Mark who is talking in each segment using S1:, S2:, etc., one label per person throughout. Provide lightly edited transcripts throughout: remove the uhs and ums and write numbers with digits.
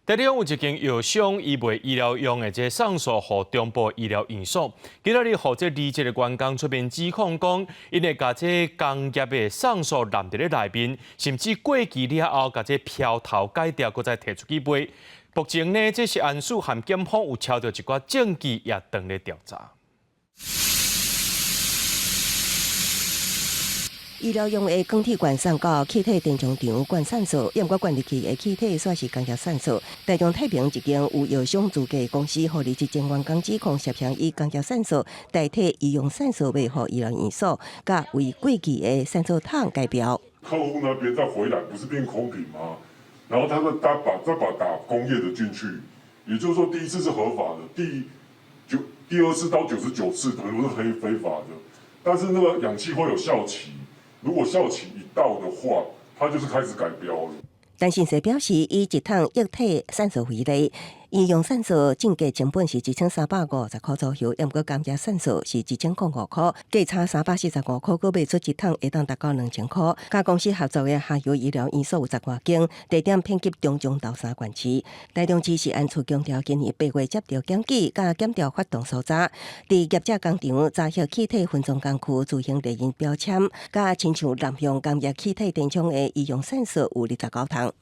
S1: 台中有一間藥商，伊賣醫療用的這酵素予中部醫療院所，今仔日予這離職的員工出面指控講，𪜶會共這工業的酵素濫佇咧內面，甚至過期了後，共這標頭改掉，閣再提出去賣。目前呢，這食安署和檢方有抄著一寡證據，也正咧調查。
S2: 醫療用的鋼鐵罐送到氣體電廠場灌酵素，毋過灌入去的氣體煞是工業酵素。台中太平一間有藥商資格公司，予離職前員工指控涉嫌以工業酵素代替醫用酵素賣予醫療院所，佮為過期的酵素桶改標。
S3: 客戶那邊再回來，不是變空瓶嗎？然後他們再把打工業的進去，也就是說第一次是合法的，第二次到99次可能是非法的，但是那個氧氣會有效期。如果效期一到的話，它就是開始改標了。
S2: 陳信社表示，以一桶液體酵素為例，醫用酵素進價成本是1350塊左右，毋過工業酵素是1005塊，價差345塊，閣賣出一桶會當達到2000塊。佮公司合作的下游醫療院所有10外間，地點遍及中彰投三縣市。台中市食安處強調，今年8月接著檢舉，佮檢調發動搜查，佇業者工廠查獲氣體分裝工具、自行列印標籤，佮親像濫用工業氣體電廠的醫用酵素有29桶。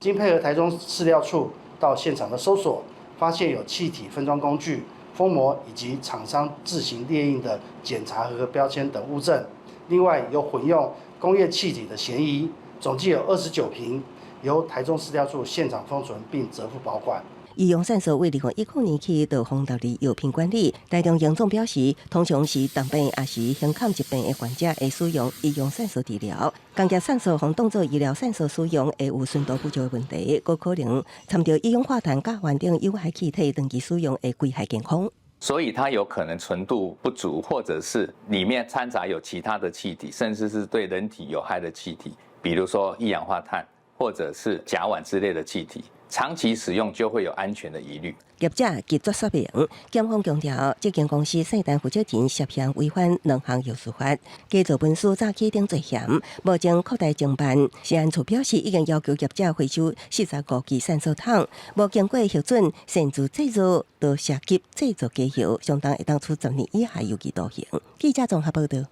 S4: 經配合台中飼料處到現場的搜索，發現有氣體分裝工具、封膜以及廠商自行列印的檢查合格標籤等物證。另外有混用工業氣體的嫌疑，總計有29瓶，由台中飼料處現場封存並責付保管。
S2: 醫用酵素為2010年起就予納入藥品管理。台中榮總表示，通常是重病抑是胸坎疾病的患者會使用醫用酵素治療。工業酵素予當做醫療酵素使用，會有純度不足的問題，閣可能摻著一氧化碳、甲烷等有害氣體，長期使用會危害健康。
S5: 所以它有可能純度不足，或者是裡面摻雜有其他的氣體，甚至是對人體有害的氣體，比如說一氧化碳或者是甲烷之類的氣體。長期使用就會有安全的疑慮。
S2: 業者拒絕說明，檢方強調，這間公司聖誕負責人涉嫌違反兩項藥事法，假造文書詐欺等罪嫌，目前擴大偵辦。食安處表示，已經要求業者回收45支酵素桶，無經過核准擅自製造，都涉及製造假藥，相當會當處10年以下有期徒刑。記者綜合報道。